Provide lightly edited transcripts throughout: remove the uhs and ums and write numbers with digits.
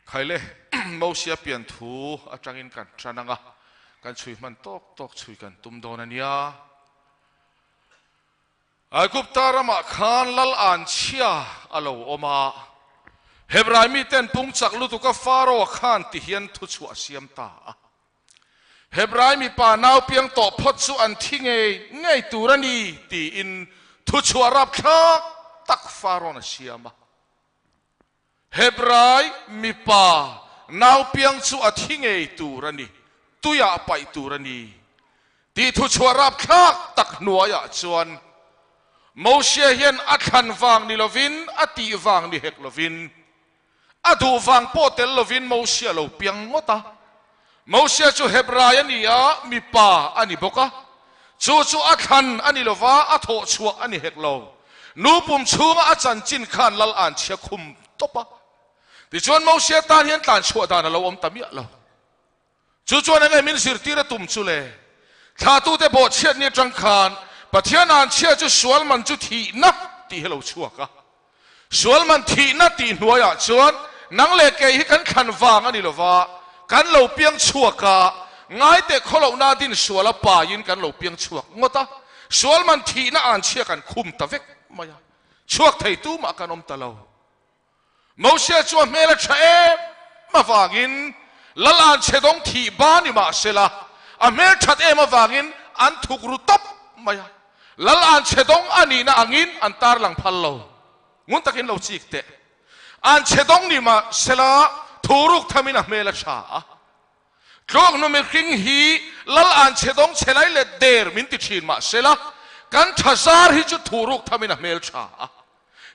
Khaile, Mosia pian thu atangin kan tan ang a, kan chhui hman tawk tawk chhui kan tum dawn a nia. Aigupta ramah khan lal an chhia a lo awm a, Hebrai miten pung chak lutuka Faro-a khan ti hian thuchhuah a siam ta a. Hebrai mipa nau piang tawh phawt chu an thi ngei ngei tur a ni tiin thuchhuah rapthlak tak Farawn a siam a. Hebrai mipa nau piang chu a thi ngei tur a ni, tuiah paih tur a ni tih thuchhuah rapthlak tak hnuaiah chuan Mosia hian a thlan vang ni lovin, a tih vang ni hek lovin, a duh vang pawh tel lovin Mosia lo piang ngawt a. Mosia chu Hebrai a ni a, mipa a ni bawk a. Chu chu a thlan a ni lova, a thawh chhuah a ni hek lo. Nu pum chhunga a chanchin khan lal an chhia khum tawp a. Tichuan Mosia tan hian tlan chhuah dan a lo awm ta miah lo. Chu chuan enge min zirtir a tum chu le? Thlatute bawhchhiatni atang khan Pathian an chhia chu sual man chu thihna tih hi a lo chhuak a. Sual man thihna tih hnuaiah chuan nang leh kei hi kan thlan vang a ni lova, kan lo piang chhuak a, ngaite khawlohna din sual a paiin kan lo piang chhuak ngawt a, sual man thihna an chhia kan khum ta vek mai a, chhuak thei tumah kan awm ta lo. Mosia chu a hmel a tha em avangin lal an chhe dawng thih ba ni mah sela, a hmel that em avangin an thuk ru tawp mai a. Lal an chhe dawng a nihna angin an tarlang phal lo. Ngun takin lo chik teh. An chhe dawng ni mah sela thu ruk thamin a hmel a tha a. Tlawk nu mihring hi lal an chhe dawng chhe lai leh der min ti thin mah sela kan tha zar hi chu thu ruk thamin a hmel tha a.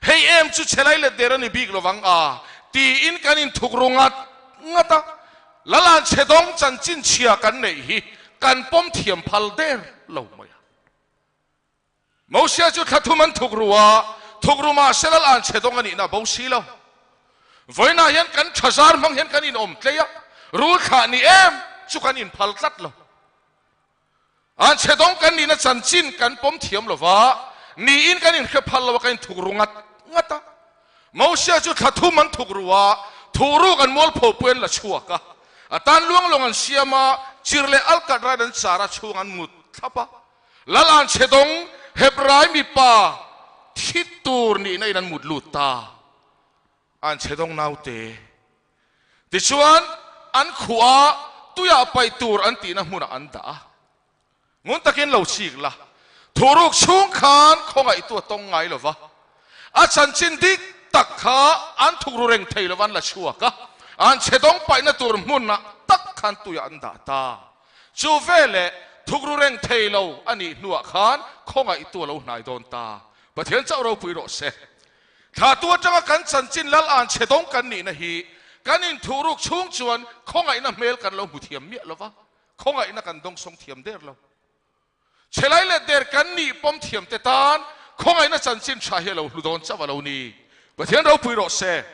Hei em chu chhe lai leh der a ni bik lovang a tiin kan inthuk ru ngat ngat a. Lal an chhe dawng chanchin chhia kan neih hi kan pawm thiam phal der lo mai a. Mosia chu thla thum an thuk ru a, thuk ru mah se lal an chhe dawng a nihna a bo si lo. Vawiinah hian kan tha zar hmang hian kan inawm tlei a, rul thlah ni em chu kan inphal tlat lo. An chhe dawng kan nihna chanchin kan pawm thiam lo va, niin kan inhre phal lo a, kan inthuk ru ngat ngat a. Mosia chu thla thum an thuk ru a, thuh ruk an mualpho pui an la chhuak a, a tan luang lawng an siam a, chir leh alkat rain an char a, chhung an mut thlap a. Lal an chhe dawng Hebrai mipa thi tur nihna in an mut lut ta. An chhe dawng naute. Tichuan, an khuh a, tuiah paih tur an tihna hmunah an dah a. Ngun takin lo chik la, thuruk chhung khan khawngaihtu a tawng ngai lo va, a chanchin dik tak kha an thuk ru reng thei lo va an la chhuak a, an chhe dawng paihna tur hmunah tak khan tuiah an dah ta. Chu veleh thuk ru reng thei lo a nih hnuah khan khawngaihtu a lo hnai dawn ta. Pathian chauh ropui rawh se. Thlahtu atanga kan chanchin lal an chhe dawng kan nihna hi kan inthuhruk chhung chuan khawngaihna hmel kan lo hmu thiam miah lo va. Khawngaihna kan dawngsawng thiam der lo. Chhelai leh der kan nih pawm thiam te tan khawngaihna chanchin tha hi a lo hlu dawn chauh a lo ni. Pathian ropui rawh se.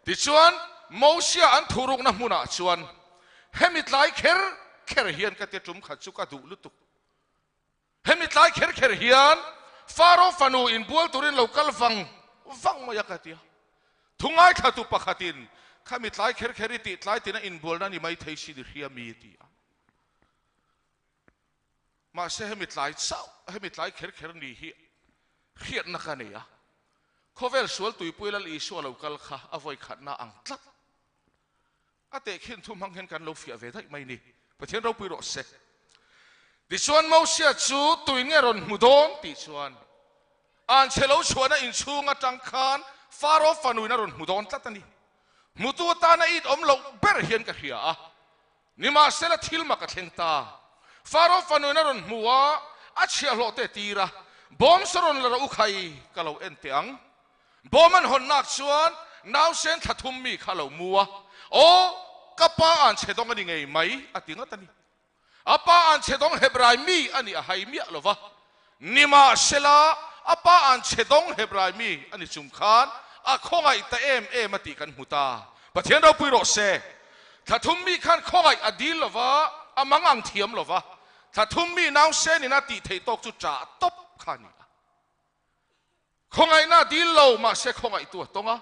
Tichuan, Mosia an thurukna hmunah chuan hemi tlai kher kher hian ka ti tum khat chu ka duh lutuk. Hemi tlai kher kher hian Faro fanu inbual turin lo kal vang vang mai a ka ti a. Thu ngaithlatu pakhatin, Khami tlai kher kher i tih tlai tina inbualna ni mai thei sin i hria mi? a ti a. Mahse hemi tlai chauh, hemi tlai kher kher ni hi hriatna ka nei a. Khawvel sual tuipui Lal Isua lo kal kha a vawi khatna ang tlat. A tehkhin thu hmang hian kan lo fiah ve daih mai ni. Pathian ropui rawh se. Tichuan Mosia chu tui nge rawn hmu dawn tih chuan an chhe lo chhuahna inchhung atang khan Faro fanuin a rawn hmu dawn tlat a ni. Hmutu atana it awm loh ber hian ka hria a. Nimahsela thil mak a thleng ta. Faro fanuin a rawn hmu a, a chhiahhlawh te tir a, Bawm saw rawn la rawh u khai, ka lo en teh ang. Bawm an hawn nak chuan nausen thla thum mi kha a lo mu a, Aw, ka pa an chhe dawng a ni ngei mai, a ti ngat a ni. A pa an chhe dawng Hebrai mi a nih a hai miah lo va. Nimahsela, a pa an chhe dawng Hebrai mi a ni chung khan a khawngaih ta em em a tih kan hmu ta. Pathian ropui rawh se. Thla thum mi khan khawngaih a dil lo va, a mang ang thiam lo va. Thla thum mi nausen ina tih theih tawk chu ṭah tawp kha a ni a. Khawngaihna a dil lo, mahse khawngaihtu a tawng a.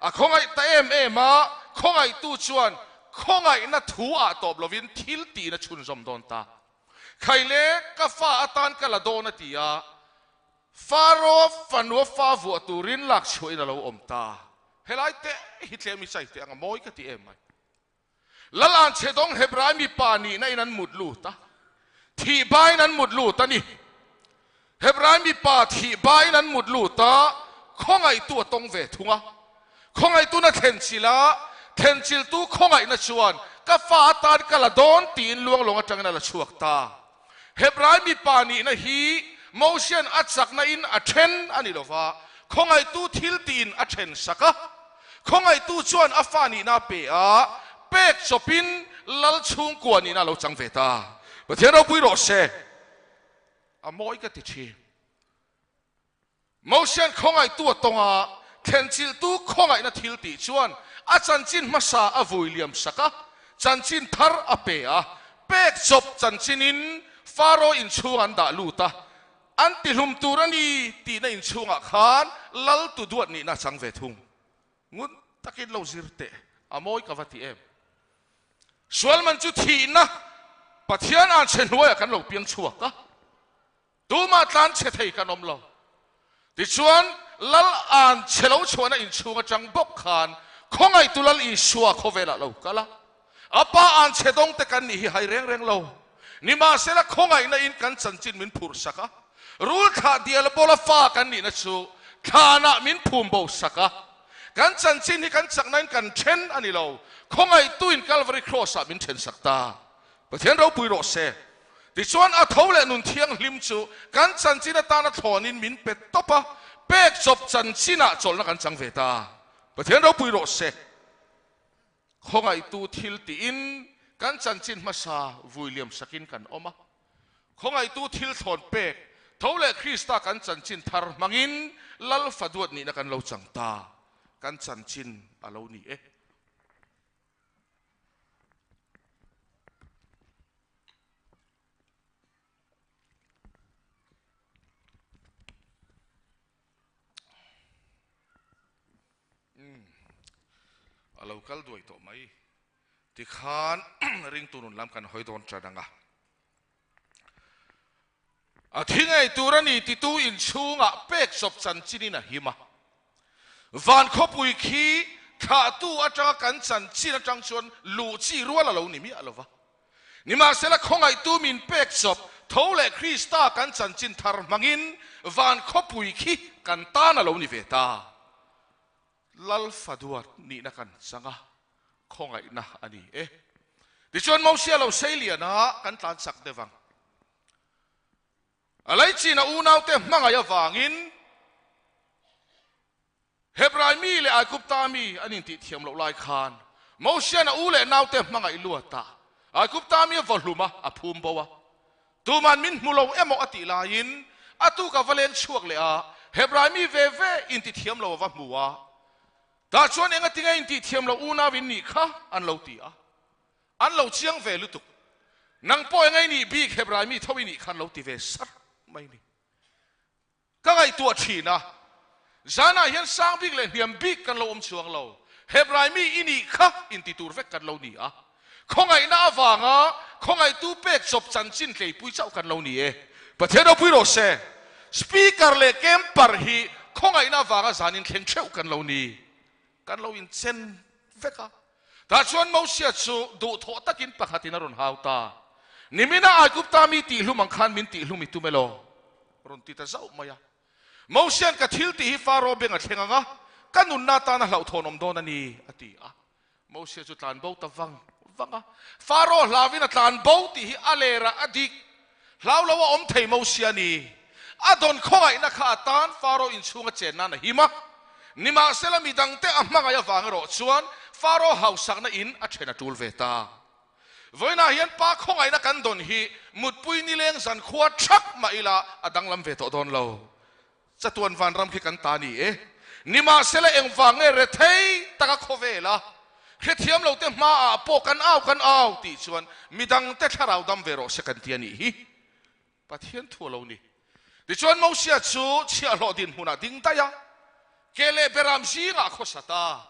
A khawngaih ta em em a, Khawngaihtu chuan khawngaihna thu ah tawp lovin thil tiin a chhunzawm dawn ta. Khaile ka fa atan ka la dawn a ti a, Faro fanua fa vuah turin lak chhuahin a lo awm ta. Helai te hi tlem i chai teh ang a mawi ka ti em mai. Lal anchhe dawng Hebrai mipa nihna in an mut lut a, thih bain an mut lut a ni. Hebrai mipa thih bain an mut lut a, khawngaihtu a tawng ve thung a. Khawngaihtuna thlen chilh a, thlen chilhtu khawngaihna chuan ka fa atan ka la dawn tiin luanglawng atangin a la chhuak ta. Hebrai mipa nihna hi Mosian a chakna in a then a ni lova, khawngaihtu thil tiin a then sak a. Khawngaihtu chuan a fa nihna a pe a, pek chawpin lal chhungkua nihna a lo chang ve ta. Pathian ropui rawh se. A mawi ka ti thin. Mosian khawngaihtu a tawng a, thlenchilhtu khawngaihna thil tih chuan a chanchin hmasa a vui liam sak a, chanchin thar a pe a, pek chawp chanchinin Faro inchhung an dah lut a, an tihlum tur a ni tihna inchhungah khan lal tu duat nihna a chang ve thung. Ngun takin lo zir teh, a mawi ka va ti em? Sual man chu thihna Pathian anchhe hnuaiah kan lo piang chhuak a. Tumah tlan chhe thei kan awm lo. Tichuan, Lal an chhe lo chhuahna inchhung atang bawk khan khawngaihtu Lal Isua khawvelah lo kal a. A pa an chhe dawng te kan nih hi hai reng reng lo. Nimahsela khawngaihna in kan chanchin min phurh sak a. Rul thlah dial bawla fa kan nihna chu thlanah min phum bo sak a. Kan chanchin hi kan chakna in kan then a ni lo. Khawngaihtu in Kalvari Kraws ah min then sak ta. Pathian ropui rawh se. Tichuan a tho leh nun thianghlim chu kan chanchin atana thlawnin min pe tawp a, pek chawp chanchinah chawlhna kan chang ve ta. Pathian ropui rawh se. Khawngaihtu thil tiin kan chanchin hmasa vui liam sakin kan awm a. Khawngaihtu thil thlawn pek tho leh Krista kan chanchin thar hmangin Lal faduat nihna kan lo chang ta. Kan chanchin a lo ni e. A lo kal duai tawh mai. Tikhan ringtu nun lam kan hawi dawn tan ang a. A thi ngei tur a ni titu inchhungah pek chawp chanchinin a him a. Van khawpui khi thlahtu atanga kan chanchin atang chuan luh chi rual a lo ni miah lo va. Nimahsela khawngaihtu min pek chawp tho leh Krista kan chanchin thar hmangin van khawpui khi kan tan a lo ni ve ta. Lal faduat nihna kan chang a, khawngaihna a ni e. Tichuan Mosia lo sei lian a, kan tlan chak deuh ang. A leichin a unaute hmangaih avangin Hebrai mi leh Aigupta mi an intih thiam loh lai khan Mosian a u leh naute hmangaih luatah Aigupta mi a vaw hlum a, a phum bo a. Tuman min hmu lo emaw a tih laiin a tuk a va leng chhuak leh a, Hebrai mi ve ve inti thiam lo a va hmu a. Tah chuan engatinge intih thiam loh unau in nih kha an lo ti a. An lo chiang ve lutuk. Nang pawh engei nih bik Hebrai mi tho i nih khan lo ti ve sar mai ni. Ka ngaihtuah thin a, zanah hian sang bik leh hniam bik kan lo awm chuang lo. Hebrai mi i nih kha inti tur vek kan lo ni a. Khawngaihna avanga khawngaihtu pek chawp chanchin tleipui chauh kan lo ni e. Pathian ropui rawh se. Speaker leh camper hi khawngaihna avanga zanin thleng theuh kan lo ni. Kan lo inchen vek a. Tah chuan Mosia chu duhthawh takin pakhatin a rawn hau ta. Nimina Aigupta mi tihhlum ang khan min tihhlum i tum elaw? Rawn ti ta zauh mai a. Mosia'n ka thil tih hi Faro beng a thleng ang a, ka nunna atan a hlauhthawn awm dawn a ni, a ti a. Mosia chu tlan bo ta vang vang a. Faro hlauin a tlan bo tih hi a lerah a dik. Hlau lo a awm thei Mosia ni. A dawn khawngaihna kha a tan Faro inchhunga chen nan a him a. Nimahsela mi dangte a hmangaih avang erawh chuan Faro hausakna in a then a tul ve ta. Vawiinah hian pa khawngaihna kan dawn hi mutpui nileng zan khua thak mah ila a danglam ve tawh dawn lo. Chatuan vanram khi kan ta ni e. Nimahsela engvang nge rethei taka khawvela hrethiam lo te hmaah pawh kan au kan au tih chuan midangte thlarau dam ve rawh se kan ti a nih hi. Pathian thu a lo ni. Tichuan Mosia chu chhiahhlawh dinhmunah ding daih a, ke leh beram zingah a khawsa ta.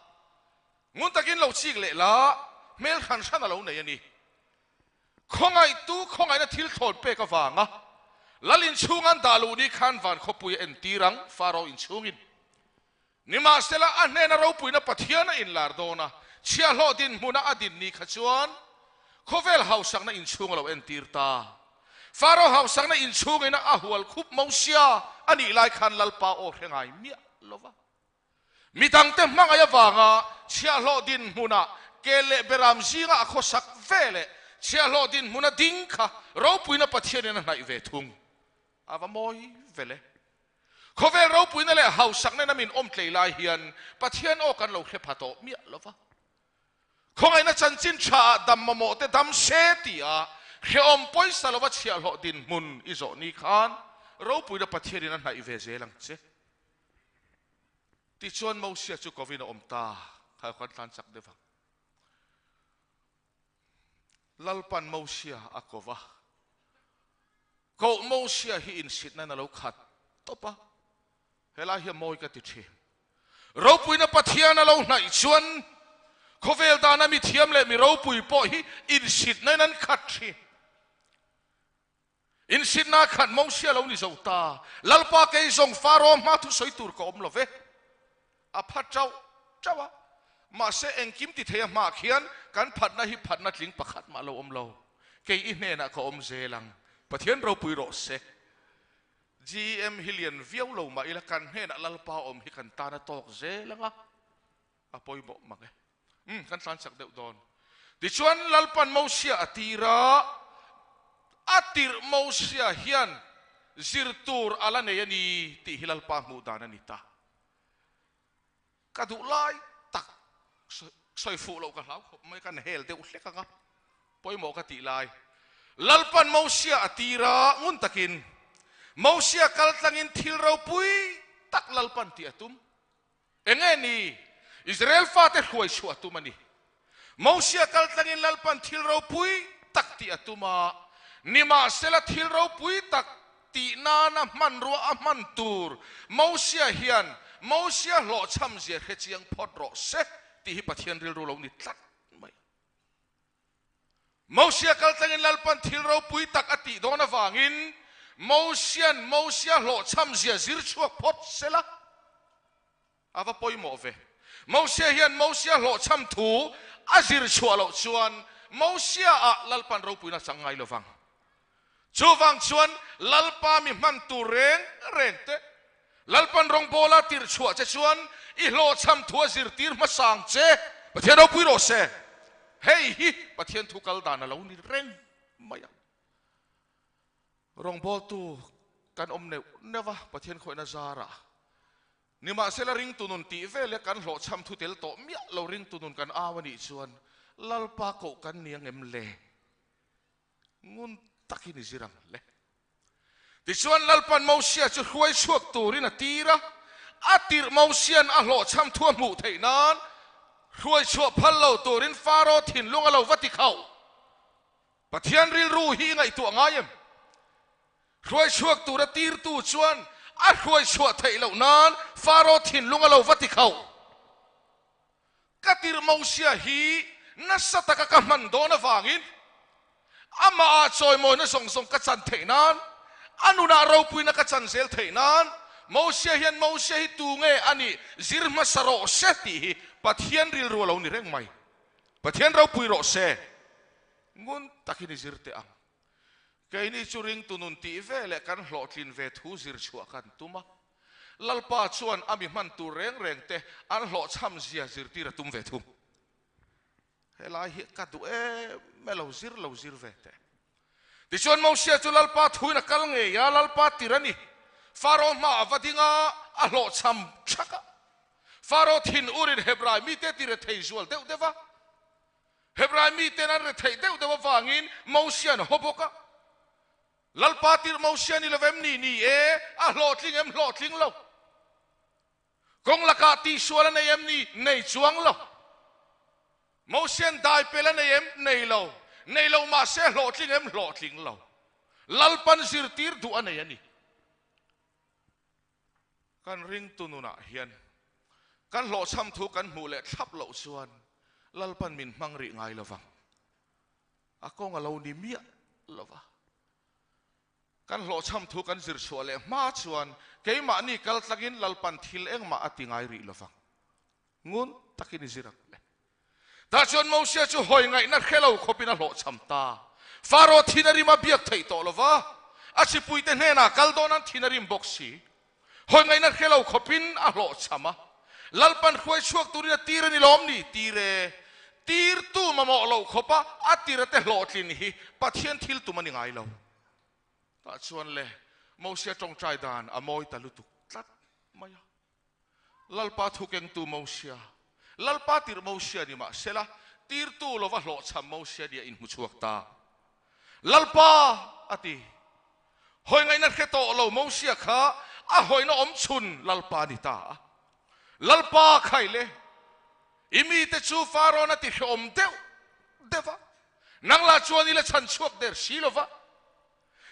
Ngun takin lo chik leh la, hmel hran hran a lo nei a ni. Khawngaihtu khawngaihna thil thlawn pek avanga Lal inchhung an dah luh ni khan van khawpui a entir ang, Faro inchhungin. Nimahsela, a hnena ropuina Pathian a inlar dawn a, chhiahhlawh dinhmuna a din ni kha chuan khawvel hausakna inchhung a lo entir ta. Faro hausakna inchhungin a hual khup Mosia a nih lai khan Lalpa aw hre ngai miah lo va. Mi dangte hmangaih avanga chhiahhlawh dinhmuna kel leh beram zinga a khawsak ve leh chhiahhlawh dinhmuna ding kha ropuina Pathianin a hnaih ve thung. A va mawi vel e. Khawvel ropuina leh hausak nena min awm tlei lai hian Pathian aw kan lo hre pha tawh miah lo va. Khawngaihna chanchin tha ah dam mamawh te dam se tia hrehawm pawisa lova chhiahhlawh dinhmun i zawh ni khan ropuina Pathianin a hnaih ve zel ang che. Tichuan Mosia chu kovin a awm ta, kha kan tlan chak deuh ang. Lalpan Mosia a ko va, Koh Mosia hi insitna in a lo khat tawp a, helai hi a mawi ka ti thin. Ropuina Pathian a lo hnaih chuan khawvel dana mi thiam leh mi ropui pawh hi insitna in an khat thin. Insitna khat Mosia lo ni zo ta. Lalpa kei zawng Faro hma thu sawi tur ka awm lo ve. A phat chauh chauh a. Mahse engkim ti thei a hmaah khian kan phatna hi phatna tling pakhat mah lo awm lo. Kei i hnenah ka awm zel ang. Pathian ropui rawh se. GEM hi lian viau lo mah ila kan hnenah Lalpa awm hi kan tan a tawk zel ang a. A pawimawh mang e. Umm, kan tlan chak deuh dawn. Tichuan Lalpan Mosia a tir a, a tirh Mosia hian zir tur a la nei a ni tih hi Lalpa hmuh dan a ni ta. Ka duh lai tak sawi fuh loh ka hlau khawp mai, kan hel deuh hlek ang a, pawimawh ka tih lai. Lalpan Mosia a tir a, ngun takin Mosia kal tlangin thil ropui tak Lalpan tih a tum. Enge ni? Israel fate hruai chhuah a tum a ni. Mosia kal tlangin Lalpan thil ropui tak tih a tum a, nimahsela thil ropui tak tih nana hmanrua a hman tur Mosia hian Mosia hlawhchham zia hre chiang phawt rawh se tih hi Pathian rilru lo ni tlat mai a. Mosia kal tlangin Lalpan thil ropui tak a tih dawn avangin Mosia'n Mosia hlawhchham zia zir chhuak phawt sela a va pawimawh ve. Mosia hian Mosia hlawhchham thu a zir chhuah loh chuan Mosia-ah Lalpan ropuina chang ngai lo vang. Chuvang chuan Lalpa mi hman tur reng reng te, Lalpan rawngbawla tirh chhuah che chuan i hlawhchham thu a zirtir hmasang che. Pathian ropui rawh se. Hei hi Pathian thu kal dan a lo ni reng mai a. Rawngbawltu kan awm neuh neuh a, Pathian khawihna zarah. Nimahsela ringtu nun tih vel e kan hlawhchham thu tel tawh miah lo ringtu nun kan au a nih chuan Lalpa koh kan ni ang em le? Ngun takin i zir ang le. Tichuan Lalpan Mosia chu hruai chhuak turin a tir a, a tirh Mosia'n a hlawhchham thu a hmuh theih nan hruai chhuah phal lo turin Faro thinlung a lo va ti khauh. Pathian rilru hi i ngaihtuah ngai em? Hruai chhuak tura tirtu chuan a hruai chhuah theih loh nan Faro thinlung a lo va ti khauh. Ka tirh Mosia hi nasa taka ka hman dawn avangin amahah chawimawina zawng zawng ka chan theih nan, a nunah ropuina ka chan zel theih nan, Mosia hian Mosia hi tu nge a nih zir hmasa rawh se tih hi Pathian rilru a lo ni reng mai. Pathian ropui rawh se. Ngun takin i zir teh ang. Keini chu ringtu nun tih ve leh kan hlawhtlin ve thu zir chhuah kan tum a. Lalpa chuan a mi hman tur reng reng te an hlawhchham zia zirtir a tum ve thung. Helai hi ka duh em e lo zir lo zir ve teh. Tichuan Mosia chu Lalpa thuin a kal ngei a, Lalpa tir a ni. Faro hmaah a va ding a, a hlawhchham thak a. Faro thin urin Hebrai mite ti rethei zual deuh deuh va. Hebrai miten an retheih deuh deuh avangin Mosia'n haw bawk a. Lalpa tirh Mosia ni lovem ni? Ni e, a hlawhtling em? Hlawhtling lo. Kawng lakah tihsual a nei em ni? Nei chuang lo. Mosia'n dai pel a nei em? Nei lo. Nei lo mahse hlawhtling em? Hlawhtling lo. Lalpan zirtir duh a nei a ni. Kan ringtu nunah hian. Kan hlawhchham thu kan hmuh leh thlap loh chuan Lalpan min hmang rih ngai lo vang. A kawng a lo ni miah lo va. Kan hlawhchham thu kan zir chhuah leh hma chuan keimahni kal tlangin Lalpan thil engmah a ti ngai rih lo vang. Ngun takin i zir ang le. Tah chuan Mosia chu hawi ngaihna hre lo khawpin a hlawhchham ta. Faro thin a rim a biak theih tawh lo va, a chipuite hnenah kal dawn an thin a rim bawk si. Hawi ngaihna hre lo khawpin a hlawhchham a, Lalpan hruai chhuak turin a tir a ni lawm ni? Tir e. Tirtu mamawh loh khawpa a tirate hlawhtlin hi Pathian thil tum a ni ngai lo. Tah chuan le, Mosia tawngtai dan a mawi ta lutuk tlat mai a. Lalpa thukengtu Mosia, Lalpa tirh Mosia ni mah sela, tirtu lova hlawhchham Mosia nia inhmu chhuak ta. Lalpa! a ti. Hawi ngaihna hre tawh lo Mosia kha a hawina awm chhun Lalpa a ni ta a. Lalpa khai le, i mite chu Farawn a ti hrehawm deuh deuh va, nang lah chuan i la chhan chhuak der si lo va.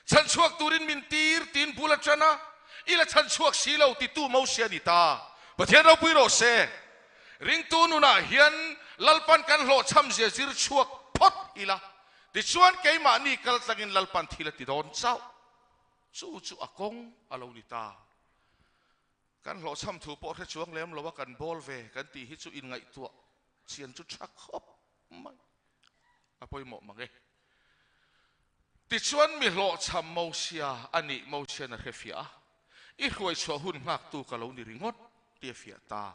Chhan chhuak turin min tir tiin bul a tan a, i la chhan chhuak si lo titu Mosia a ni ta. Pathian ropui rawh se. Ringtu nunah hian Lalpan kan hlawhchham zia zir chhuak phawt ila, tichuan keimahni kal tlangin Lalpan thil a ti dawn chauh. Chu chu a kawng a lo ni ta. Kan hlawhchham thu pawh hre chuang lem lo a kan bawl ve kan tih hi chu inngaihtuah chian chu tha khawp mai. A pawimawh mang e. Tichuan mi hlawhchham Mosia a nih Mosian a hre fiah a, I hruai chhuah hun nghaktu ka lo ni ringawt tih a fiah ta.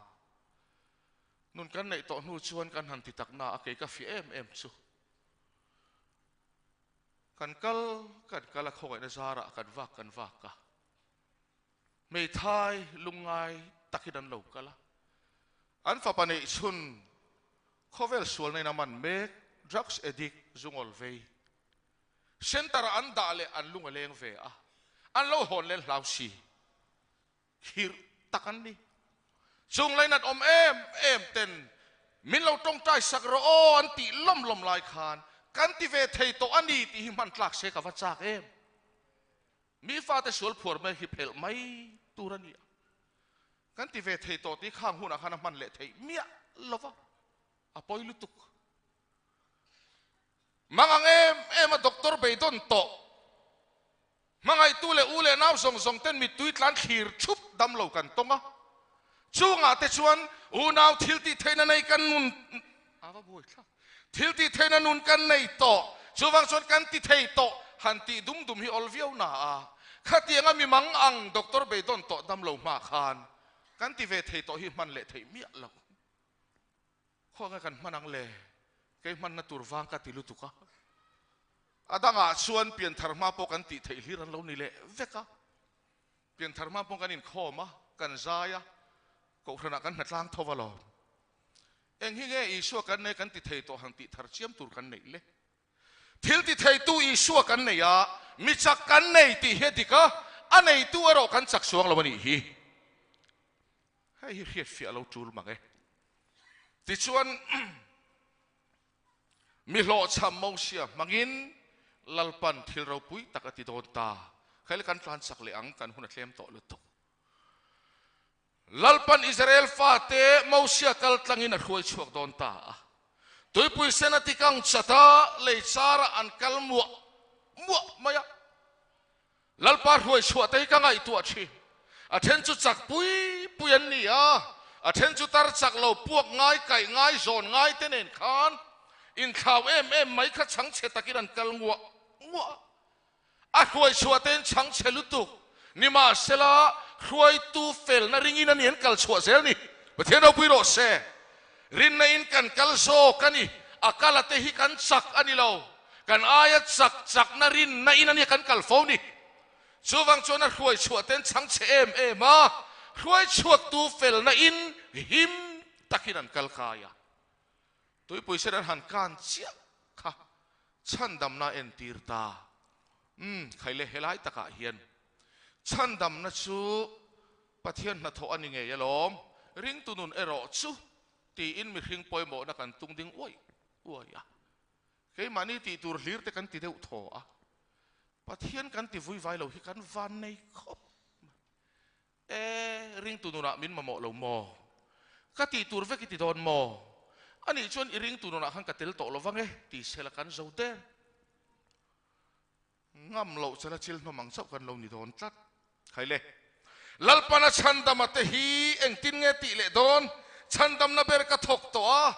Nun kan neih tawh hnu chuan kan han ti tak na a kei ka fiah em em chu. Kan kal kan kal a khawngaihna zarah kan vak kan vak a. Hmeithai lungngai takin an lo kal a, an fapa neih chhun khawvel sualna in a man mek, drugs addict, zungawl vei. Centre ah an dah leh an lung a leng ve a, an lo hawn len hlau si. Khirh tak an ni. Chung lainat awm em em ten min lo tawngtai sak rawh aw an tih lawm lawm lai khan kan ti ve thei tawh a ni tih hi hman tlak se ka va chak em. Mi fate sual phuar mai hi phelh mai tur a ni a, kan ti ve thei tawh tih khang hunah khan a hman leh theih miah lo va, a pawi lutuk. Mang ang em em a doctor beidawn tawh, hmangaihtu leh u leh nau zawng zawng ten mittui tlan thlir thup dam lo kan tawng a, chungah te chuan unau thil tih theihna nei kan nun a va buai thlak. Thil tih theihna nun kan nei tawh, chuvang chuan kan ti thei tawh han tih dum dum hi awl viau na a, khatianga mi mang ang doctor beidawn tawh dam lo hma khan kan ti ve thei tawh hi hman leh theih miah lo. Khawnge kan hman ang le, kei hmanna tur vang ka ti lutuk a, a dangah chuan pianthar hma pawh kan tih theih hlir an lo ni leh vek a, pianthar hma pawh kan inkhawm a, kan zai a, kohhranah kan hnatlang tho alawm. Eng hi nge Isua kan nei kan ti thei tawh han tih thar chiam tur kan neih le? Thil ti theitu Isua kan nei a, mi chak kan nei tih hi a dik a, a neitu erawh kan chak suang lo a nih hi. Hei hi hriat fiah lo tul mang e. Tichuan, mi hlawhchham Mosia hmangin Lalpan thil ropui tak a ti dawn ta. Khaile kan tlan chak leh ang, kan hun a tlem tawh lutuk. Lalpan Israel fate Mosia kal tlangin a hruai chhuak dawn ta a. Tuipui sen a tikang chat a, lei charah an kal muah muah mai a. Lalpa hruai chhuah te hi ka ngaihtuah thin. A then chu chak pui pui an ni a, a then chu tar chak lo puak ngai, kaih ngai, zawn ngai te nen khan inthlau em em mai kha chhangchhe takin an kal nguah nguah a. A hruai chhuah tein chhang chhe lutuk. Nimahsela, hruaitu felna ringin a ni an kal chhuah zel ni. Pathian ropui rawh se. Rinna in kan kal zawk a ni. A kal a te hi kan chak a ni lo. Kan aia chak chakna rinna in a nia kan kal fo ni. Chuvang chuan a hruai chhuah tein chhang chhe em em a, hruai chhuaktu felna in him takin an kal kai a. Tuipui sen an han kan chiah kha chhandamna a entir ta. Umm, khaile helai takah hian chhandamna chu Pathian hnathawh a ni ngei alawm, ringtu nun erawh chu tiin mihring pawimawhna kan tung ding uai uai a. Keimahni tih tur hlir te kan ti deuh thaw a, Pathian kan ti vui vai lo hi kan van nei khawp mai. E, ringtu nunah min mamawh lo maw? Ka tih tur vek i ti dawn maw? Anih chuan i ringtu nunah khan ka tel tawh lo vang e, ti sela kan zo der. Ngam loh chela chil hnawm ang chauh kan lo ni dawn tlat. Khai le. Lalpana chhandama te hi engtin nge tih leh dawn? Chhandamna ber ka thawk tawh a,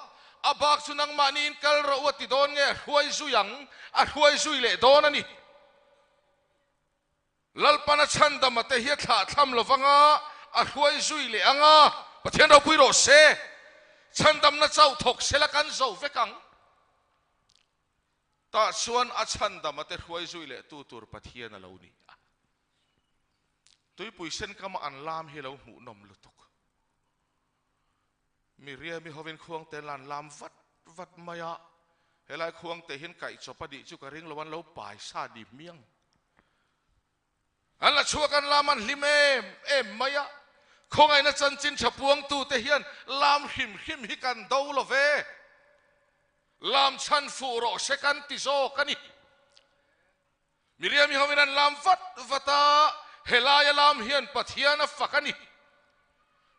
a bak chu nangmahniin kal rawh u a ti dawn nge a hruai zui ang? A hruai zui leh dawn a ni. Lalpana chhandama te hi a thlah thlam lo vang a, a hruai zui leh ang a, Pathian ropui rawh se. Chhandamna chauh thawk sela kan zo vek ang. Tah chuan a chhandama te hruai zui leh tu tur Pathian a lo ni a. Tuipui sen kama an lam hi lo hmuhnawm lutuk. Mi riami hovin khuangte an lam vat vat mai a, helai khuangte hian kaihchawp a nih chu ka ring lo, an lo pai sa ni hmiang. An la chhuak an lam an hlim em em mai a, khawngaihna chanchin tha puangtute hian lam hrim hrim hi kan do lo ve. Lam chhan fuh rawh se kan ti zawk a ni. Miriam-i hovin an lam vat vat a, helaia lam hian Pathian a fak a ni.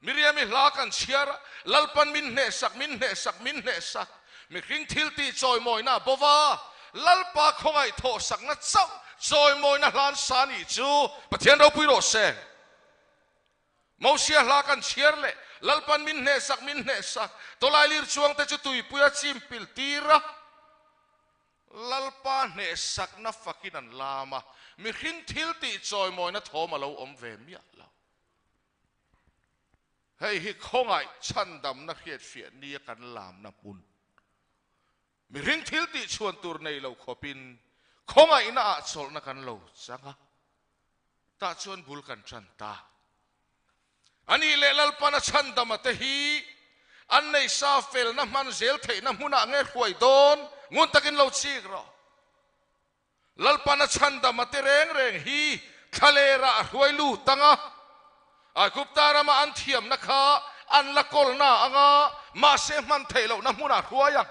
Miriam-i hla kan chhiar a, Lalpan min hnehsak, min hnehsak, min hnehsak. Mihring thil tih chawimawina a bo va, Lalpa khawngaih thawhsakna chauh chawimawina hlan sa nih chu Pathian ropui rawh se. Mosia hla kan chhiar leh, Lalpan min hnehsak, min hnehsak. Tawlailir chuangte chu tuipuia chim pil tir a. Lalpa hnehsakna fakin an lam a, mihring thil tih chawimawina thawm a lo awm ve miah lo. Hei hi khawngaih chhandamna hriatfiah nia kan lamna hmun. Mihring thil tih chhuan tur nei lo khawpin khawngaihna ah chawlhna kan lo chang a, tah chuan bul kan tan ta. A nih leh Lalpana chhandama te hi an nei sa felna hman zel theihna hmunah nge hruai dawn? Ngun takin lo chik rawh. Lalpana chhandama te reng reng hi thlalerah a hruai lut ang a, Aigupta rama an thiamna kha an la kawlna ang a, mahse hman theih lohna hmunah a hruai ang.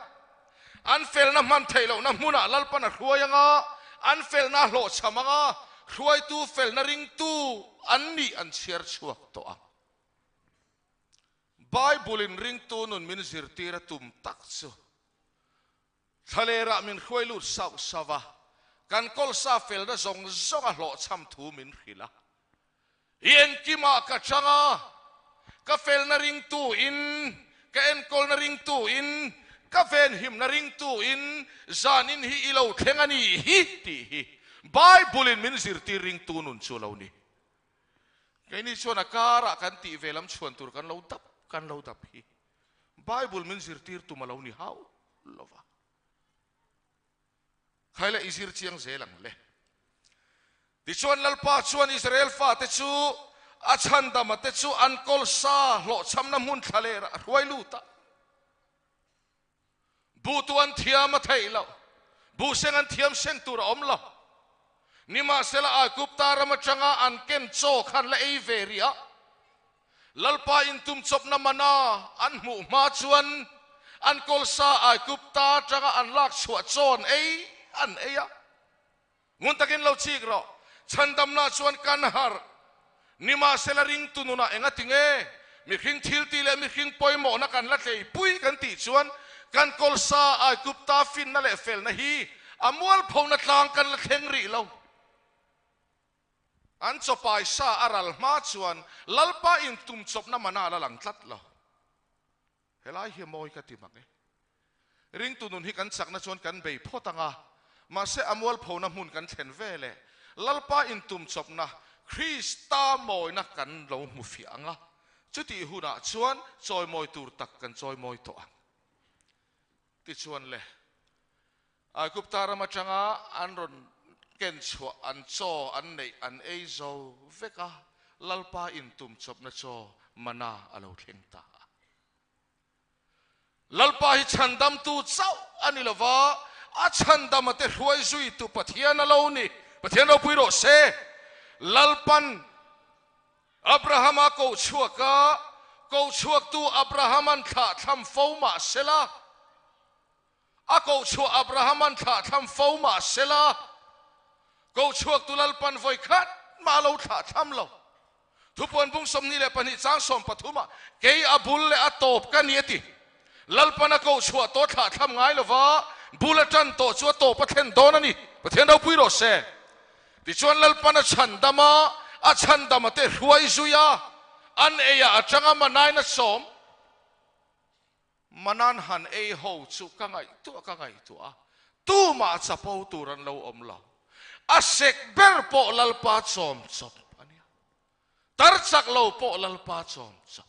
An felna hman theih lohna hmunah Lalpan a hruai ang a, an felna a hlawhchham ang a, hruaitu felna ringtu an nih an chhiar chhuak tawh ang. Bible-in ringtu nun min zirtir a tum tak chu Thlalerah min hruai lut sauh sauh a, kan kawlsa felna zawng zawng a hlawhchham thu min hrilh a. I engkimah ka chang a, ka felna ringtu in, ka enkawlna ringtu in, ka venhimna ringtu in zanin hi i lo thleng a ni hi tih hi Bible in min zirtir ringtu nun chu a lo ni. Keini chuan a karah kan tih ve lam chhuan tur kan lo dap kan lo dap hi. Bible min zirtir tum a lo ni hauh lo va. Khaila i zir chiang zel ang le. Tichuan Lalpa chuan Israel fate chu a chhandama te chu an kawlsa hlawhchhamna hmun thlalerah a hruai lut a. Buh tu an thiam a theih loh, buh seng an thiam seng tur a awm lo. Nimahsela Aigupta ram atanga an ken chaw khan la ei ve rih a, Lalpa intumchawpna mana an hmuh hma chuan an kawlsa Aigupta atanga an lak chhuah chaw an ei an ei a. Ngun takin lo chik rawh, chhandamna chuan kan harh. Nimahsela ringtu nunah enga ti nge mihring thiltih leh mihring pawimawhna kan la tleipui kan tih chuan kan kawlsa Aigupta finna leh felna hi a mualphona tlang kan la thleng rih lo. An chawpai sa a ral hma chuan Lalpa intumchawpna mana la lang tlat lo. Helai hi a mawi ka ti mak e. Ringtu nun hi kan chakna chuan kan bei phawt ang a, mahse a mualphona hmun kan thlen ve leh Lalpa intumchawpna, Krista mawina kan lo hmu fiah ang a, chutih hunah chuan chawimawi tur tak kan chawimawi tawh ang. Tichuan le, Aigupta ram atanga an rawn ken chhuah an chaw an neih an ei zo vek a, Lalpa intumchawpna chaw mana a lo thleng ta a. Lalpa hi chhandamtu chauh a ni lova, a chhandama te hruai zuitu Pathian a lo ni. Pathian ropui rawh se. Lalpan Abrahama koh chhuak a, koh chhuaktu Abrahaman thlah thlam fo mah sela, A kohchhuah Abrahaman thlah thlam fo mah sela, kohchhuaktu Lalpan vawi khat mah a lo thlah thlam lo. Thupuan bung 22 chang 13 ah, Kei a bul leh a tawp ka ni a ti. Lalpan a koh chhuah tawh thlah thlam ngai lova, bul a tan tawh chu a tawp a thlen dawn a ni. Pathian ropui rawh se. Tichuan Lalpan a chhandam a, a chhandam a te hruai zui a, an ei ah atanga manain a sawm. Manan han ei ho chu ka ngaihtuah ka ngaihtuah a, tumah chapo tur an lo awm lo. A sek ber pawh Lalpa chawm chawp a nia. Tar chak lo pawh Lalpa chawm chawp.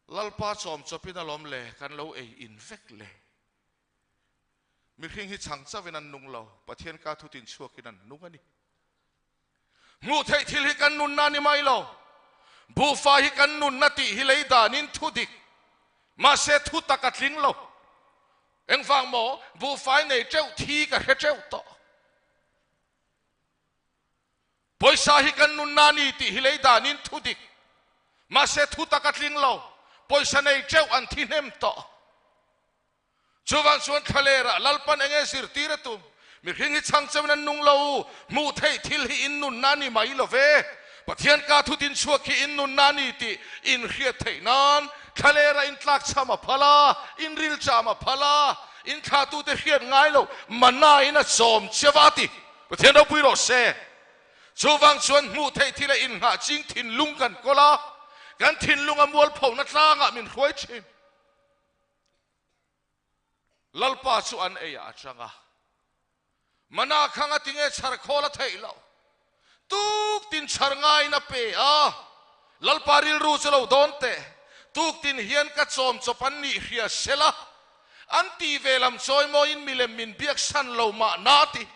Lalpa chawm chawpin alawm le kan lo ei in vek le. Mihring hi chhang chauhin an nung lo, Pathian ka thutin chhuakin an nung a ni. Hmuh theih thil hi kan nunna a ni mai lo. Buhfai hi kan nunna tih hi lei danin thu dik, mahse thu tak a tling lo. Engvang maw? Buhfai nei teuh thi ka hre teuh tawh. Pawisa hi kan nunna a ni tih hi lei danin thu dik, mahse thu tak a tling lo. Pawisa nei teuh an thi hnem tawh. Chuvang chuan thlalerah Lalpan enge zirtir a tum? Mihring hi chhang chauhin an nung lo, hmuh theih thil hi in nunna a ni mai lo ve. Pathian ka thu din chhuak hi in nunna a ni tih in hriat theih nan thlalerah in tlak chham a phal a, in ril cham a phal a, in thlahtute hriat ngai lo mana in a chawm che va ti. Pathian ropui rawh se. Chuvang chuan hmuh theih thil a inngah ching thinlung kan kawl a, kan thinlung a mualphona tlangah min hruai thin. Lalpa chu an eiah a chang a, Mana khang a tinge chhar khawl a theih loh? Tuk tin chhar ngaiin a pe a, Lalpa rilru chu lo dawn teh, tuk tin hian ka chawm chawp an nih hria sela, an tih ve lam chawimawiin milem min biak san lo mahna a ti.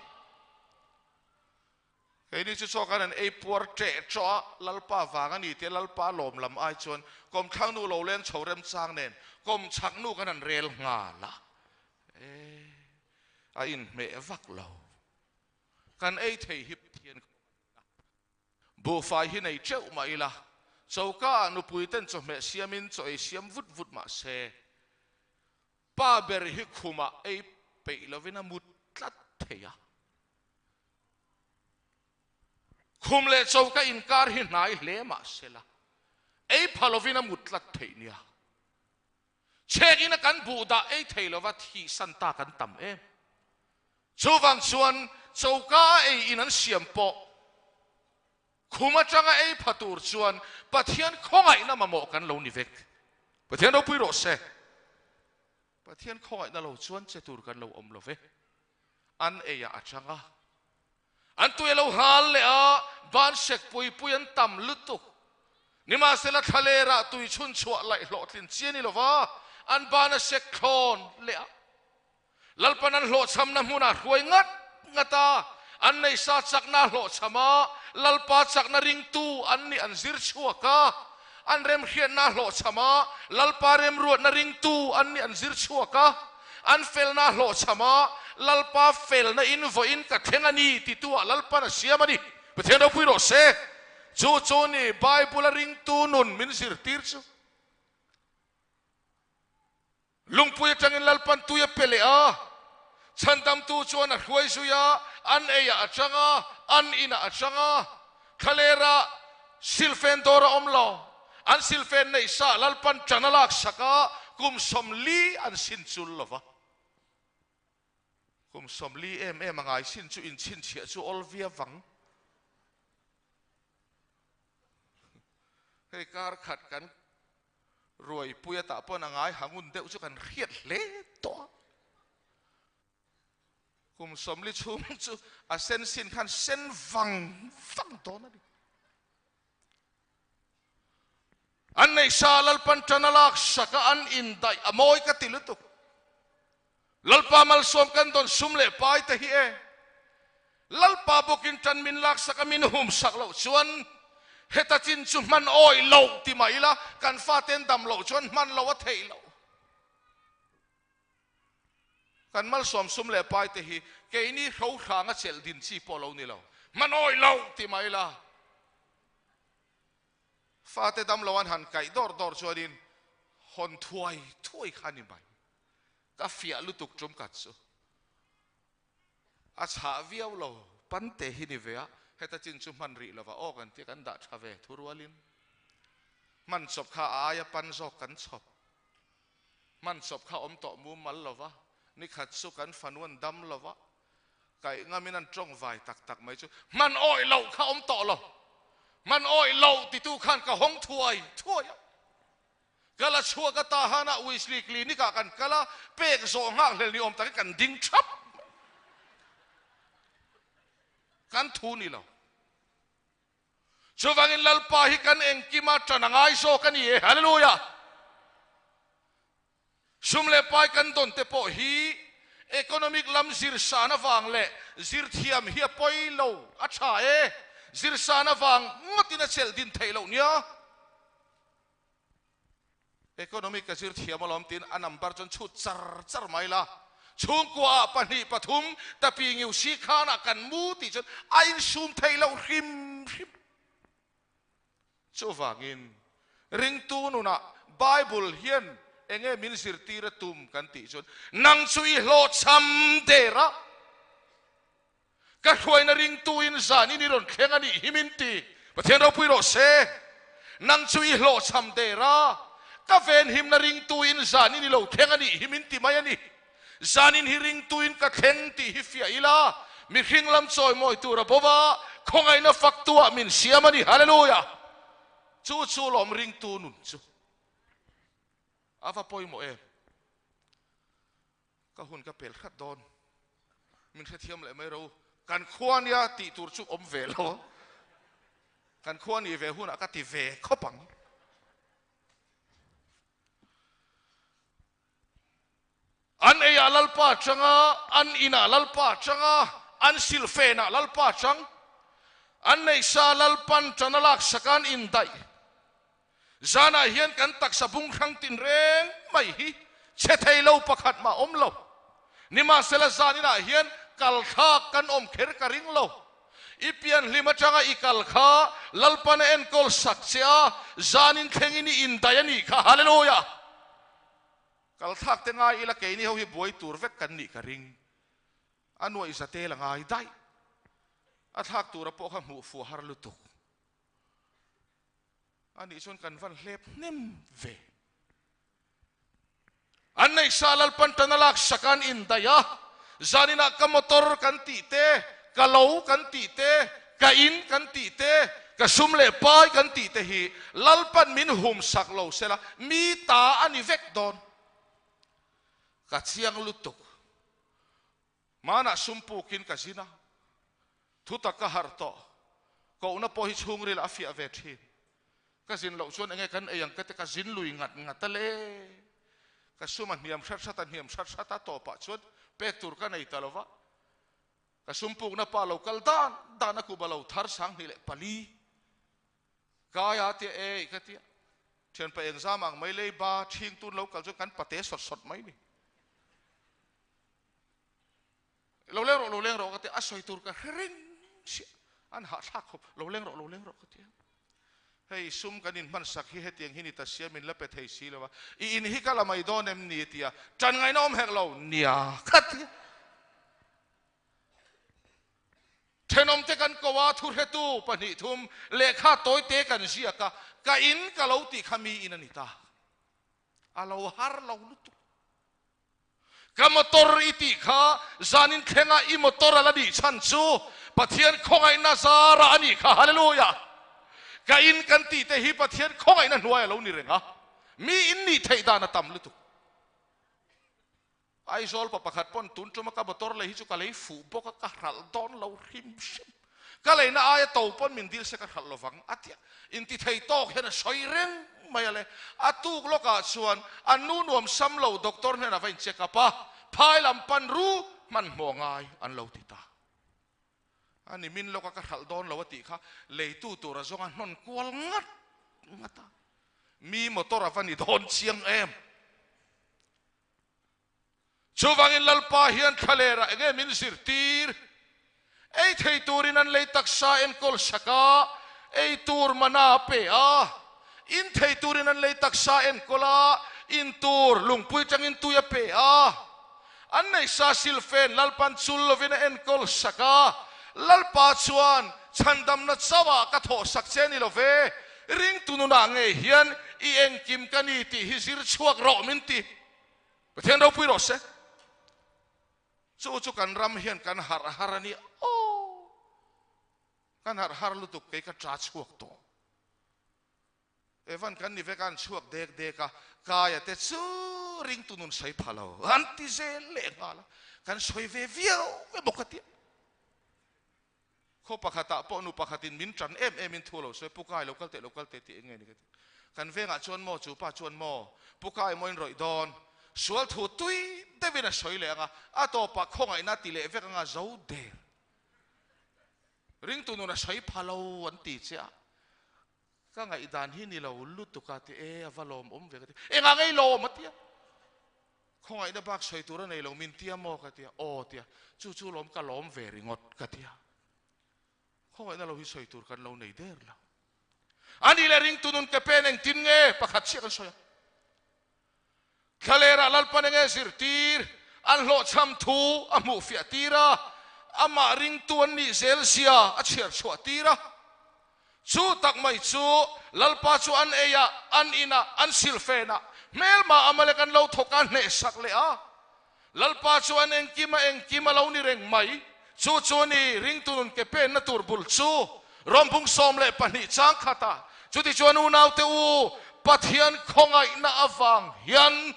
Keini chu chaw kan han ei puar ṭeh ṭawh a, Lalpa vang a ni tia Lalpa lawm lam ai chuan kawmthlang nu lo leng chho remchang nen kawmchhak nu kan han rel nghal a, e, a inhmeh vak lo. Kan ei thei hi Pathian khawngaihna. Buhfai hi nei teuh mah ila, choka ah nupui ten chawhmeh siamin chaw ei siam vut vut mah se, pa ber hi khumah ei peih lovin a mut tlat thei a. Khum leh choka inkar hi hnai hle mah sela, ei pha lovin a mut tlat theih nia. Chhek ina kan buh dah ei thei lova thih san ta kan tam em. Chuvang chuan choka a ei in an siam pawh khum atanga ei pha tur chuan Pathian khawngaihna mamawh kan lo ni vek. Pathian ropui rawh se. Pathian khawngaihna lo chuan che tur kan lo awm lo ve. An ei ah a chang a, an tui a lo hal leh a, ban sek pui pui an tam lutuk. Nimahsela thlalerah tui chhun chhuah laih hlawhtlin chi a ni lo va, an ban a sek thlawn leh a. Lalpan an hlawhchhamna hmunah hruai ngat ngat a, an neisa chakna a hlawhchham a, Lalpa chakna ringtu an nih an zir chhuak a, an remhriatna a hlawhchham a, Lalpa remruatna ringtu an nih an zir chhuak a, an felna a hlawhchham a, Lalpa felna in vawiin ka thleng a ni tituah Lalpan a siam a ni. Pathian ropui rawh se. Chu chu ni Bible-a ringtu nun min zirtir chu. Lungpui atangin Lalpan tui a pe leh a, chhandamtu chuan a hruai zui a, an eiah a chang a, an inah a chang a, thlalera silfen dawr a awm lo, an silfen neih sa Lalpan tan a laksak a, kum 40 an sin chul lo va. Kum 40 em em a ngai sin chu inchhinchhiah chu awl via vang. Hei kar khat kan Ruaipui a tah pawn a ngai hangun deuh chu kan hriat hle tawh a. Kum 40 chhung chu a sen sin khan sen vang vang dawn a ni. An neihsa Lalpan tan a lak sak a, an indaih a mawi ka ti lutuk. Lalpa malsawm kan dawn sum leh pai te hi e. Lalpa bawkin tan min laksak a min hum sak loh chuan heta chin chu hman awih loh ti mah ila kan faten dam loh chuan hman loh a theih loh. Kan malsawm sum leh pai te hi keini hro hranga chelh din chi pawh lo ni lo. Hman awih loh ti mah ila fate dam lo an han kaih dawr dawr chuanin hawn thuai thuai kha ni mai. Ka fiah lutuk tum khat chu a chhah viau lo, pante hi ni ve a, Heta chin chu hman rih lova aw kan tia kan dah tha ve thu rualin hman chawp kha a aia pan zawk kan chhawp. Hman chawp kha awm tawh mumal lova, nikhat chu kan fanu an dam lova, kaih ngamin an tawng vai tak tak mai chu hman awih loh kha awm tawh lo. Hman awih loh titu khan ka hawng thuai thuai a. Ka la chhuak a Tahana Wesley Clinic ah kan kal a, pek zawh nghakhlel ni awm takin kan ding thap mai. Kan thu ni lo. Chuvangin Lalpa hi kan engkima tan a ngai zawk a ni e. Hallelujah! Sum leh pai kan dawn te pawh hi economic lam zirsan avang leh zirthiam hi a pawi lo, a tha e. Zirsan avang ngawtin a chelh din theih loh nia. Economic ka zir thiam alawm tiin a number chuan chhut char char mai la. Chhungkua ah pahnih pathum tapi ngiu si khan ah kan mu tih chuan a insum theih loh hrim hrim. Chuvangin ringtu nunah Bible hian enge min zirtir a tum kan tih chuan nang chu i hlawhchham der a. Ka hruaina ringtuin zanin i rawn thleng a nih hi min ti. Pathian ropui rawh se. Nang chu i hlawhchham der a, ka venhimna ringtuin zanin i lo thleng a nih hi min ti mai a ni. Zanin hi ringtuin ka thleng tih hi fiah ila, mihring lam chawimawi tur a bo va, khawngaihna faktuah min siam a ni. Hallelujah! Chu chu lawm ringtu nun chu a va pawimawh em? Ka hun ka pel hrat dawn. Min hrethiam leh mai ro. Kan khua nia tih tur chu awm ve lo. Kan khua nih ve hunah ka ti ve khawp ang. An eiah Lalpa changa, an inah Lalpa changa, an silfenah Lalpa chang, an neihsa Lalpan ṭan a laksak an indaih. Zanah hian kan taksa bung hrang tinreng mai hi chhe thei lo pakhat mah awm lo. Nimahsela zaninah hian kal thlak kan awm kher ka ring lo. I pianhlim atanga i kal kha Lalpan a enkawl sak che a, zanin thlengin i indaih a nih kha. Hallelujah! Kal thlak te ngai ila keini ho hi buai tur vek kan nih ka ring. A nuaih zatel a ngai daih. A thlak tura pawh kha hmuh fuh har lutuk. A nih chuan kan van hlep hnem ve. An neihsa Lalpan tan a lak sak an indaih a, zaninah ka motor kan tih te, ka lo kan tih te, ka in kan tih te, ka sum leh pai kan tih te hi Lalpan min hum sak lo sela mi ta a ni vek dawn. Ka chiang lutuk. Hmanah sum pukin ka zin a, thutak ka harh tawh. Kohna pawh hi chhungril a fiah ve thin. Ka zin loh chuan enge kan ei ang ka ti, ka zin lui ngat ngat a le. Ka sum a hniam hrat hrat a, hniam hrat hrat a, tawpah chuan pek tur ka nei ta lo va. Ka sum pukna pa lo kal dan dan a kuba lo thar 2004. Kaia tia ei ka tia. Thianpa engzam ang mai lei ba thing tun lo kal chuan kan pate sawt sawt mai ni. Lo leng rawh, lo leng rawh ka ti a, sawi tur ka hre reng chiah. An hahthlak khawp, lo leng rawh, lo leng rawh ka ti a. Hei sum kan inhman sak hi hetiang hi ni ta sia min la pe thei si lo a, i in hi ka la mai dawn em ni ti a, ṭan ngaihna awm hek lo, nia ka ti a. Thenawmte kan ko a, thuhretu pahnih thum lehkha tawite kan ziak a, ka in ka lo tih kha mi in a ni ta. A lo har lo lutuk. Ka motor i tih kha zanin thlenga i motor a la nih chhan chu Pathian khawngaihna zara a nih kha. Hallelujah! Ka in kan tih te hi Pathian khawngaihna hnuai a lo ni reng a, mi in nih theih dan a tam lutuk. Aizawl pa pakhat pawn tun tuma ka motor lei hi chu ka lei fuh bawk a, ka hralh dawn lo hrim hrim. Ka leina aia to pawn min dil se ka hralh lovang a tia. Inti thei tawk hian a sawi reng mai a le. A tuk lawkah chuan an nu nuam sam lo doctor hnenah va in check up a, phai lam pan ru hmanhmawh ngai an lo ti ta. A ni min lawka ka hralh dawn lo a tih kha leitu tur a zawnga hnawn kual ngat ngat a. Mi motor a va ni dawn chiang em? Chuvangin Lalpa hian thlalerah enge min zirtir? Ei thei turin an lei taksa enkawl sak a, ei tur mana a pe a. In thei turin an lei taksa enkawl a, in tur lungpui tangin tui a pe a. An neihsa silfen Lalpan chul lovin a enkawl sak a. Lalpa chuan. Chhandamna chauhah ka thawh sak che ni lo ve, ringtu nunah ngei hian i engkim ka ni tih hi zir chhuak rawh min ti. Pathian ropui rawh se. Chu chu kan ram hian kan harh har a nia aw. Kan harh har lutuk kei ka ṭa chhuak tawh. Evan kan ni vek a an chhuak dek dek a, Kaia te chu ringtu nun sawi pha lo an ti zel leh nghal a, kan sawi ve viau emaw ka tia. Khaw pakhatah pawh nu pakhatin min ṭan em em in thu a lo sawi, Pu Kai lo kal teh lo kal teh tih eng nge ni ka ti. Kan vengah chuan maw chu pa chuan maw Pu Kai maw in rawih dawn, sual thu tui deuhin a sawi leh ang a, a tawpah khawngaihna a ti leh vek ang a, zo der. Ringtu nun a sawi pha lo an ti che a, ka ngaihdan hi ni lo lutuk a ti e, a va lawmawm ve ka ti. Engah ngei lawm a ti a, khawngaihna bak sawi tur a nei lo min tia maw ka ti a, aw ti a, chu chu lawm ka lawm ve ringawt ka ti a, khawngaihna lo hi sawi tur kan lo nei der lo. A nih leh ringtu nun ke pen engtin nge pakhat chiah kan sawi a, Thlalerah Lalpan enge zirtir an hlawhchham thu a hmuh fiah tir a, amah ringtu an nih zel zia a chhiar chhuah tir a. Chu tak mai chu Lalpa chu an ei a, an in a, an silfen a, hmelma Amalek an lo thawk a hnehsak leh a. Lalpa chu an engkim a engkim a lo ni reng mai. Chu chu a ni ringtu nun ke penna tur bul chu. Rawmbung 12 chang khata chutichuan unaute u, Pathian khawngaihna avang hian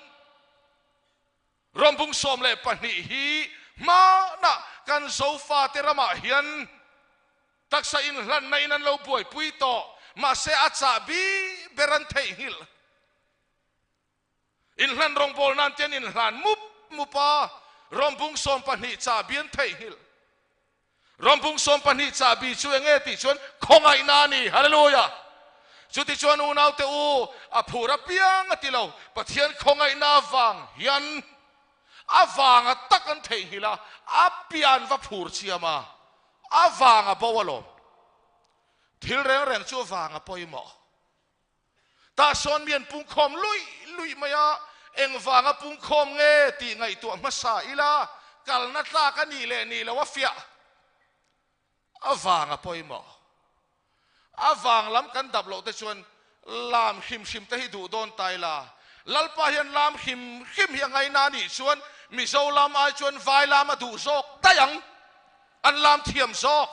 Rawmbung 12 hi hmanah kan Zofate ramah hian taksa inhlanna in an lo buaipui tawh, mahse a chahbi ber an theihnghilh. Inhlan rawngbâwl nân te an inhlan mup mup a, Rawmbung 12 chahbi an theihnghilh. Rawmbung 12 chahbi chu eng nge tih chuan khawngaihna a ni. Hallelujah! Chutichuan unaute u, a phur apiang a ti lo, Pathian khawngaihna avang hian a vanga tak an theihnghilh a, a pian va phur chiam a, a vanga bo alawm. Thil reng reng chu a vanga pawimawh. Tah sawn mi an pungkhawm luih luih mai a, engvanga pungkhawm nge tih ngaihtuah hmasa ila, kalna tlak a nih leh nih loh a fiah avanga pawimawh. A vang lam kan dap loh te chuan lam hrim hrim te hi duh dawn ta ila, Lalpa hian lam hrim hrim hi a ngaina a nih chuan Mizo lam ai chuan vai lam a duh zawk daih ang, an lam thiam zawk.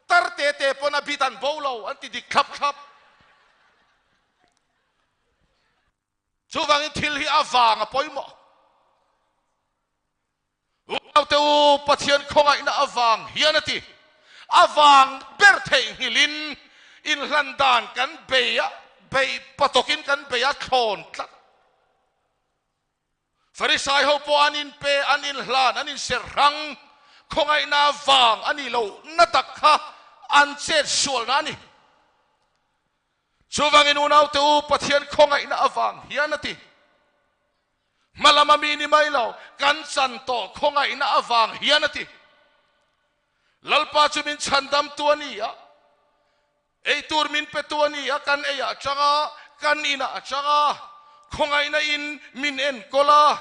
Tar te te pawn a bit an bo lo an ti dik thlap thlap. Chuvangin thil hi a vang a pawimawh. Unaute u, Pathian khawngaihna avang hian a ti. A vang ber theihnghilhin inhlan dan kan bei a, bei patawkin kan bei a thlawn tlat. Farisai ho pawh an inpe, an inhlan, an inserh hrang, khawngaihna vang a nih loh na tak kha an chet sualna a ni. Chuvangin unaute u, Pathian khawngaihna avang hian a ti. Hma lama mi ni mai lo, kan chan tawh khawngaihna avang hian a ti. Lalpa chu min chhandamtu a ni a, Eitur min pe tu a ni a, kan ei ah chang a, kan in ah a chang a, khawngaihna in min enkawl a,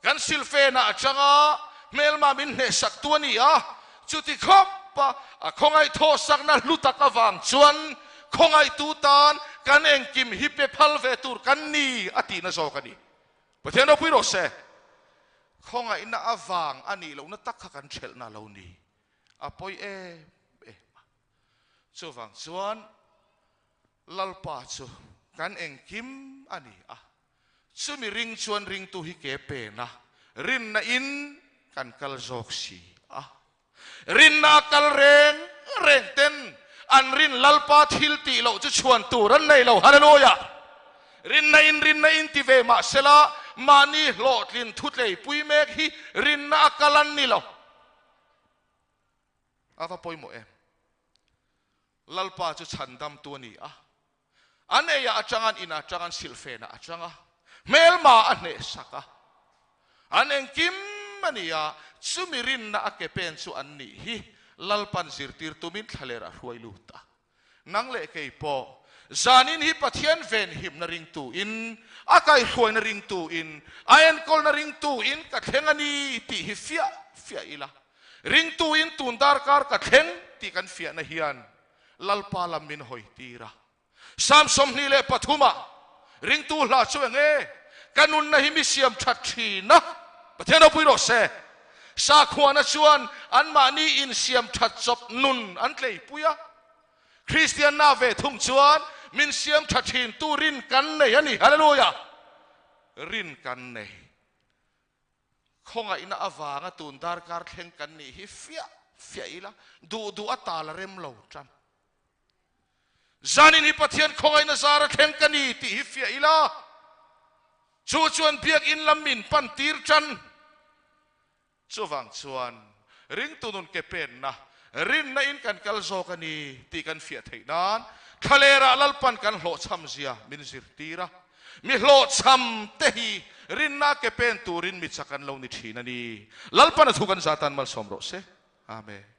kan silfen ah a chang a, hmelma min hnehsak tu a ni a, chuti khawp a a khawngaih thawhsakna hlu tak avang chuan khawngaihtu tan kan engkim hi pe phal ve tur kan ni a tihna zawk a ni. Pathian ropui rawh se. Khawngaihna avang a nih lohna tak kha kan ṭhelhna a lo ni. A pawi em em a. Chuvang chuan Lalpa chu kan engkim a ni a, chumi ring chuan ringtu hi ke pen a, rinna in kan kal zawk si a. Rinna a kal reng reng ten an rin Lalpa thil tih loh chu chhuan tur an nei lo. Hallelujah! Rinna in rinna in ti ve mahsela mahni hlawhtlin thutleipui mek hi rinna a kal an ni lo. A va pawimawh em? Lalpa chu chhandamtu a ni a, an eiah atang, an inah atang, an silhfenah atang a, hmelma a hnehsak a, an engkim a ni a, chumi rinna a ke pen chu an nih hi Lalpan zirtir tumin thlaler a hruai lut a. Nang leh kei pawh zanin hi Pathian venhimna ringtuin, a kaihhruaina ringtuin, a enkawlna ringtuin ka thleng a ni tih hi fiah fiah ila. Ringtuin tun darkar ka thleng tih. tih kan fiahna hian Lalpa lam min hawi tir a. Psalm 23 ah ringtu hla chu eng e? Ka nunna hi mi siam that thin a, Pathian ropui rawh se. Sakhuana chuan anmahni insiam that chawp nun an tleipui a. Kristianna ve thung chuan min siam tha thin tu rin kan nei a ni. Hallelujah! Rin kan nei. Khawngaihna avanga tun darkar thleng kan nih hi fiah fiah ila, duh duh a tal a rem lo tan. Zanin hi Pathian khawngaihna zara thleng ka ni tih hi fiah ila, chu chuan biakinn lam min pan tir tan. Chuvang chuan ringtu nun ke penna, rinna in kan kal zawk a ni tih kan fiah theih nan thlalerah Lalpan kan hlawhchham zia min zirtir a. Mi hlawhchham te hi rinna ke pen turin mi chak an lo ni thin a ni. Lalpan a thu kan zah tan malsawm rawh se. Amen.